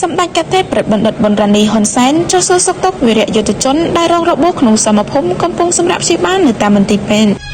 សម្ដេចកតេប្រិទ្ធបណ្ឌិតប៊ុនរ៉ានីហ៊ុនសែនចុះសួរសុខទុក្ខវីរៈយុទ្ធជនដែលរងរបួសក្នុងសមភូមិកំពុងសម្រាកព្យាបាលនៅតាមមន្ទីរពេទ្យ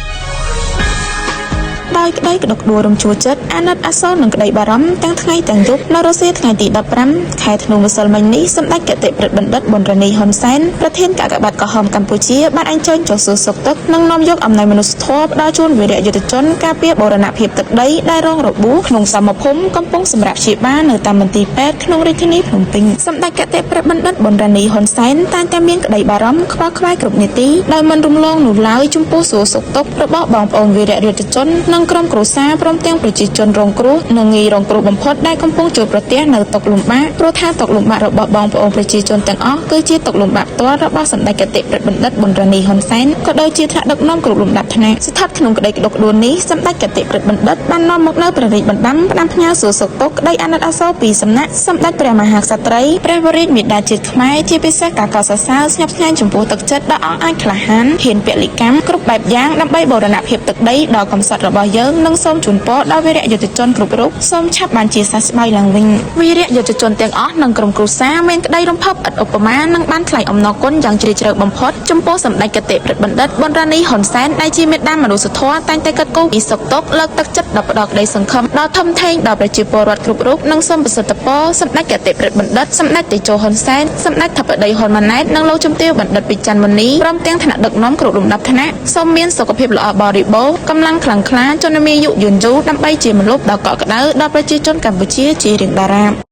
ដោយក្តីក្តុកក្តួលរំជួលចិត្តអាណិតអាសូរនិងក្តីបារម្ភទាំងថ្ងៃទាំងយប់នៅរសៀលថ្ងៃទី15ខែធ្នូម្សិលមិញនេះសម្ដេចកតេប្រិទ្ធបណ្ឌិតប៊ុនរ៉ានីហ៊ុនសែនប្រធានកាកបាទក្រហមកម្ពុជាបានអញ្ជើញចុះសួរសុខទុក្ខនិងនាំយកអំណោយមនុស្សធម៌ផ្ដល់ជូនវីរៈយុទ្ធជនការពារបូរណភាពទឹកដីដែលរងរបួសក្នុងសមភូមិកំពុងសម្រាកព្យាបាលនៅតាមមន្ទីរពេទ្យក្នុងរាជធានីភ្នំពេញសម្ដេចកតេប្រិទ្ធបណ្ឌិតប៊ុនរ៉ានីហ៊ុនសែនតែងតែមានក្តីបារម្ភខ្វល់ខ្វាយគ្រប់នាទីដោយមិនរំលងនោះឡើយចំពោះសួរសុខទុក្ខរបស់បងប្អូនវីរៈយុទ្ធជននិងក្រុមគ្រួសារព្រមទាំងប្រជាជនរងគ្រោះនិងងាយរងគ្រោះបំផុតដែលកំពុងជួបប្រទះនៅទុក្ខលំបាកព្រោះថាទុក្ខលំបាករបស់បងប្អូនប្រជាជនទាំងអស់គឺជាទុក្ខលំបាកផ្ទាល់របស់សម្ដេចកតេប្រិទ្ធបណ្ឌិតប៊ុនរ៉ានីហ៊ុនសែនក៏ដូចជាថ្នាក់ដឹកនាំគ្រប់លំដាប់ថ្នាក់ស្ថិតក្នុងក្តីក្តុកក្តួលនេះសម្ដេចកតេប្រិទ្ធបណ្ឌិតបាននាំមកនូវព្រះរាជបណ្ដាំផ្ដាំផ្ញើសួរសុខទុក្ខក្តីអាណិតអាសូរពីសំណាក់សម្ដេចព្រះមហាក្សត្រីព្រះវររាជមាតាជាតិខ្មែរជាពិសេសការកោតសរសើរស្ញប់ស្ញែងចំពោះទឹកចិត្តដ៏អង់អាចក្លាហានហ៊ានពលិកម្មគ្រប់បែបយ៉ាងដើម្បីបូរណភាពទឹកដីដ៏កំសត់របស់យើងនិងសូមជូនពរដល់វីរៈយុទ្ធជនគ្រប់រូបសូមឆាប់បានជាសះស្បើយឡើងវិញវីរៈយុទ្ធជនទាំងអស់និងក្រុមគ្រួសារមានក្តីរំភើបឥតឧបមានិងបានថ្លែងអំណរគុណយ៉ាងជ្រាលជ្រៅបំផុតចំពោះសម្ដេចកតេប្រិទ្ធបណ្ឌិតប៊ុនរ៉ានីហ៊ុនសែនដែលជាមេដាមនុស្សធម៌តែងតែគិតគូរពីសុខទុក្ខលើកទឹកចិត្តដល់ផ្ដល់ក្តីសង្ឃឹមដល់ធំធេងដល់ប្រជាពលរដ្ឋគ្រប់រូបនិងសូមប្រសិទ្ធពរសម្ដេចកតេប្រិទ្ធបណ្ឌិតសម្ដេចតេជោហ៊ុនសែនសម្ដេចធិបតីហ៊ុនម៉ាណែតនិងលោកជំទាវបណ្ឌិតពិច័ន្ទមុនីព្រមទាំងថ្នាក់ដឹកនាំគ្រប់លំដាប់ថ្នាក់សូមមានសុខភាពល្អបរិបូរណ៍កម្លាំងខ្លាំងក្លាជនមានអាយុយឺនយូរដើម្បីជាម្លប់ដ៏កក់ក្ដៅដល់ប្រជាជនកម្ពុជាជារៀងដរាប។